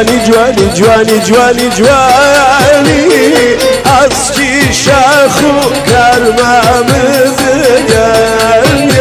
جوانی جوانی جوانی جوانی جوانی ئەسکی شاخ و کارمامز گەرمیانی.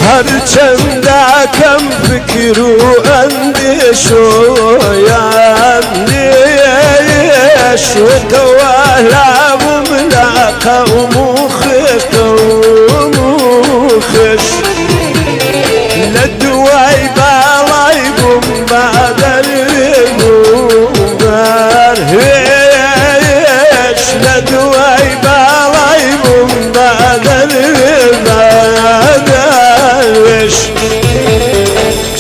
هەرچەندەکەم فکر و ئەندێشۆیان لێش وتەوە لابم لە قەوم و خش قەوم و خش لە دوای باڵای بووم بە دەروێ هێش لە دوای باڵای بووم بە دەروێ بە دەروێش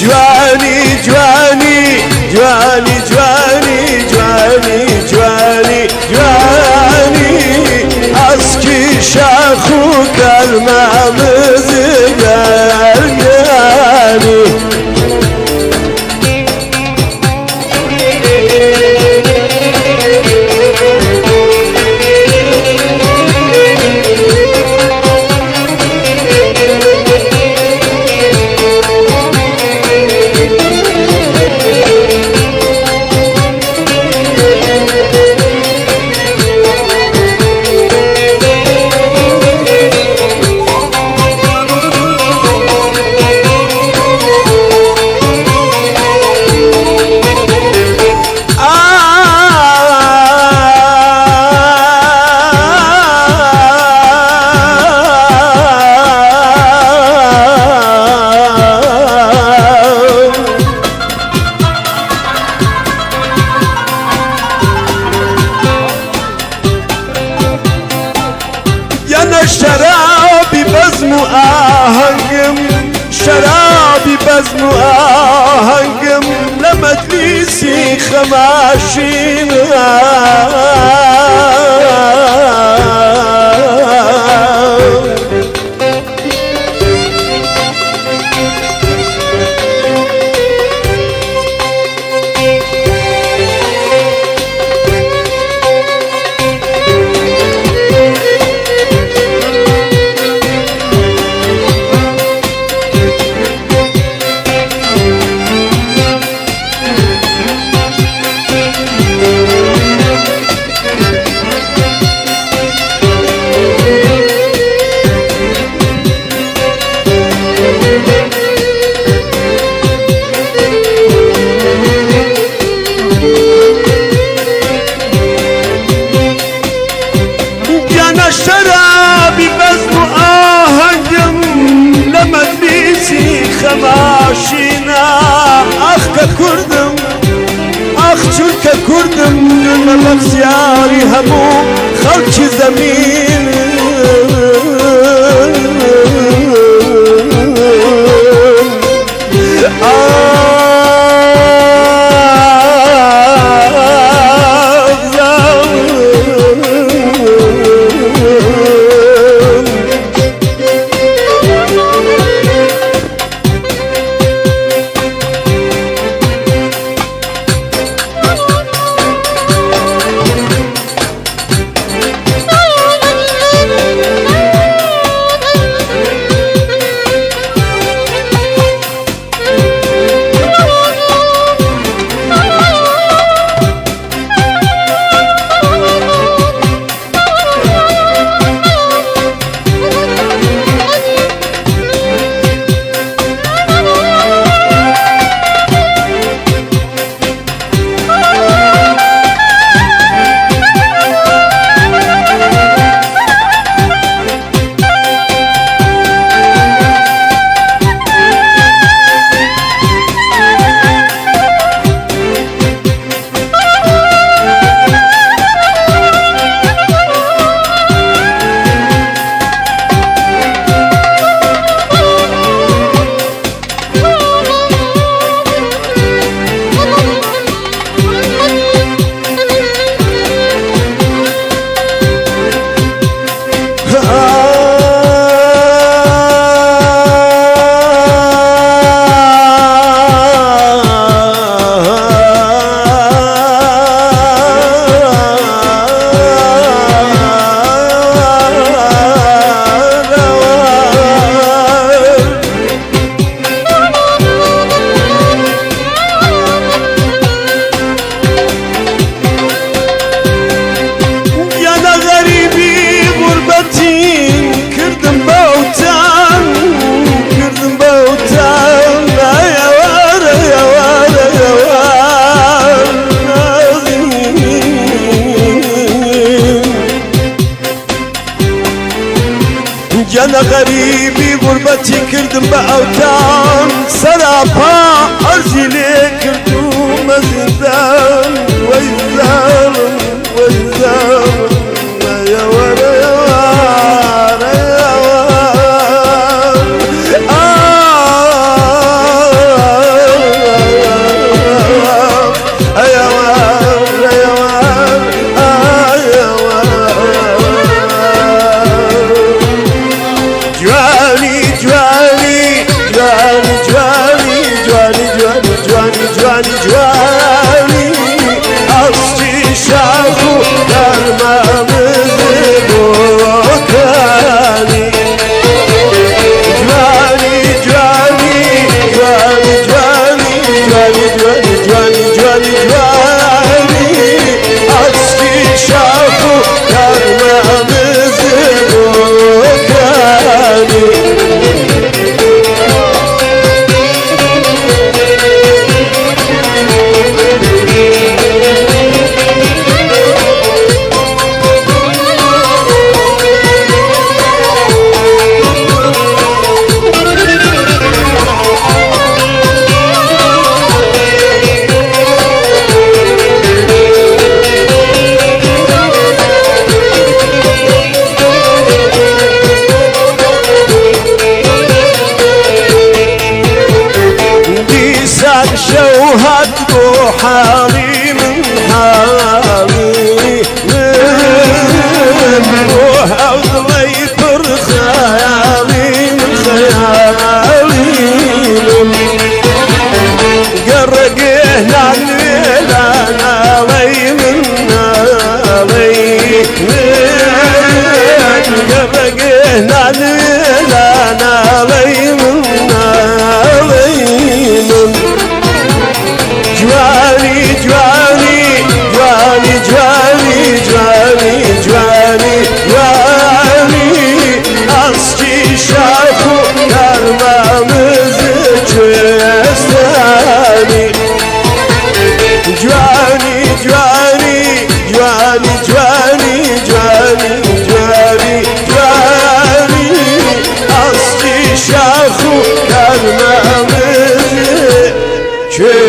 جوانی جوانی جوانی جوانی جوانی جوانی جوانی ئەسکی شاخ و کەرمامز گەرمیانی. یانە شەرابی بەزم و ئاهەنگم، شەرابی بەزم و ئاهەنگم لە مەجلیسی خەماشینە. گیانە شەرابی بەزم و ئاهەنگم لە مەجلیسی خەماشینە، ئاخ کە کوردم، ئاخ چونکە کوردم لە بەخسیاری هەموو خەڵکی زەمین. لە غەریبی غوربەتی کردم بە ئەوتان، سەراپا عەرزی لێ کردوومە زیندان. وەی زاڵم، وەی زاڵم، ئەیەوەرە جوانی جوانی جوانی جوانی جوانی جوانی جوانی جوانی جوانی، ئەستی شاخ و دەرمامز بۆکانی. جوانی جوانی جوانی جوانی جوانی جوانی جوانی جوانی جوانی، ئەستی شاخ و دەرمامز بۆکانی. دیسان شەو هات بۆ حاڵی من، حاڵی من بۆ ئەو دڵەی پڕ خەیاڵی من، خەیاڵی من گەڕەگێ نانوێ ناڵەی من، ناڵەی من گەڕەگێ نانوێ ناڵەی من، ناڵەی من. جوانی جوانی جوانی جوانی جوانی جوانی جوانی، ئەسکی شاخ و دەرمامز کوێستانی. جوانی جوانی جوانی جوانی جوانی جوانی جوانی، ئەسکی شاخ و دەرمامز کوێستانی.